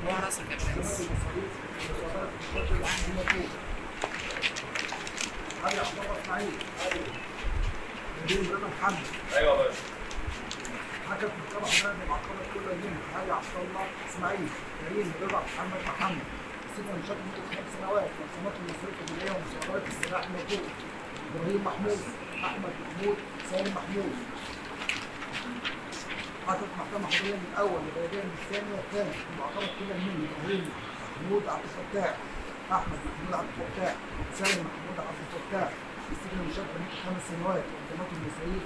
ورا راسك يا برنس. علي عبد الله اسماعيل. كريم رضا محمد. ايوه يا باشا. حكم في الطبع الثاني مع قناه كل يوم علي عبد الله اسماعيل. كريم رضا محمد. سجن مشاكل مدة 5 سنوات وانصمات المصرية الجنائية ومصادرة السلاح الموجود. ابراهيم محمود، احمد محمود، سالم محمود. حكمت محكمة حضورية من الأول لبلدية من الثاني والثالث بمعترض كل منهم ابراهيم محمود عبد الفتاح، أحمد محمود عبد الفتاح، سالم محمود عبد الفتاح. السجن المشاركة مدة 5 سنوات وانضمام المصاريف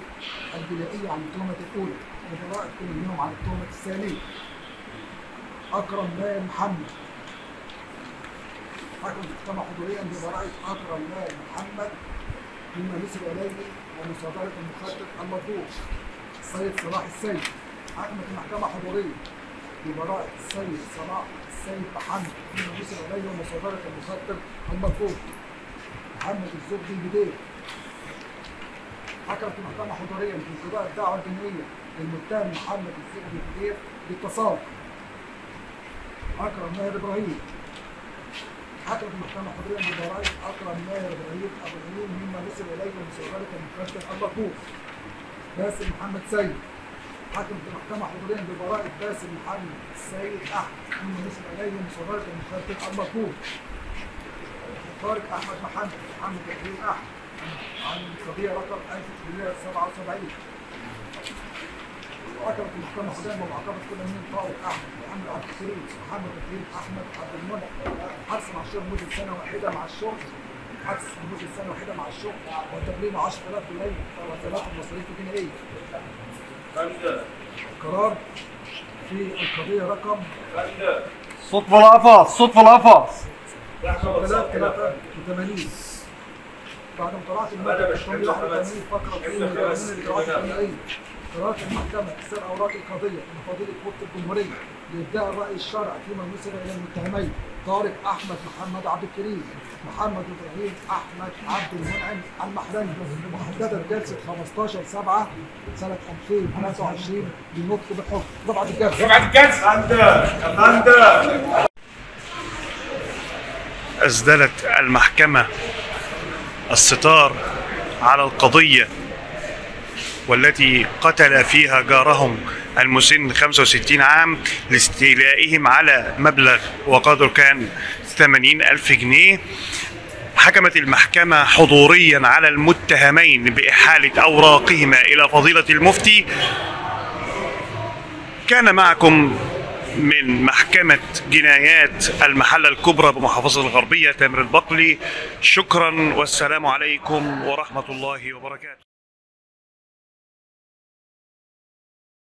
الجنائية عن التهمة الأولى وبراءة كل منهم عن التهمة الثانية. أكرم ماهر محمد. حكم محكمة حضوريا ببراءة أكرم ماهر محمد مما نسب إليه ومصادرة المخطط المطلوب. السيد صلاح السيد. حكمت المحكمة حضوريا ببراءة السيد صلاح السيد محمد مما نسب إليه ومصادرة المخطط المطلوب. محمد الزبدي البدير. حكمت المحكمة حضوريا بانقضاء الدعوة الجنائية للمتهم محمد الزبدي البدير بالتصالح. أكرم ماهر إبراهيم. حكمت المحكمة حضوريا ببراءة أكرم ماهر إبراهيم مما نسب إليه ومصادرة المخطط المطلوب. باسم محمد سيد. حكمت المحكمة حضوريا ببراءة باسم محمد السيد أحمد مما نسب إليه ومصادرة المخطط المطلوب. طارق أحمد محمد إبراهيم أحمد عن القضية رقم 1877. حكمت المحكمة حضوريا بمعاقبة كل من طارق أحمد محمد عبد الكريم محمد إبراهيم أحمد عبد المنعم حبس مع الشغل لمدة سنة واحدة مع الشغل. حبس لمدة سنة واحدة مع الشغل وتغريم 10,000 جنيه وثلاث المصاريف الجنائية. قرار في القضية رقم صوت في القفص، صوت في القفص. 383 بعد مطالعة المادة 81 فقرة 2 من قانون الإجراءات الجنائية. قررت المحكمة إرسال أوراق القضية إلى فضيلة مفتي الجمهورية لإبداء الرأي الشرعي فيما نسب إلى المتهمين طارق أحمد محمد عبد الكريم محمد إبراهيم أحمد عبد المنعم المحرمي محددة بجلسة 15/7 سنة 2023 للنطق بالحكم. رفعت الجلسة. رفعت الجلسة. أسدلت المحكمة الستار على القضية والتي قتل فيها جارهم المسن 65 عام لاستيلائهم على مبلغ وقدره كان 80,000 جنيه. حكمت المحكمة حضوريا على المتهمين بإحالة أوراقهما إلى فضيلة المفتي. كان معكم من محكمة جنايات المحلة الكبرى بمحافظة الغربية تامر البقلي. شكرا والسلام عليكم ورحمة الله وبركاته.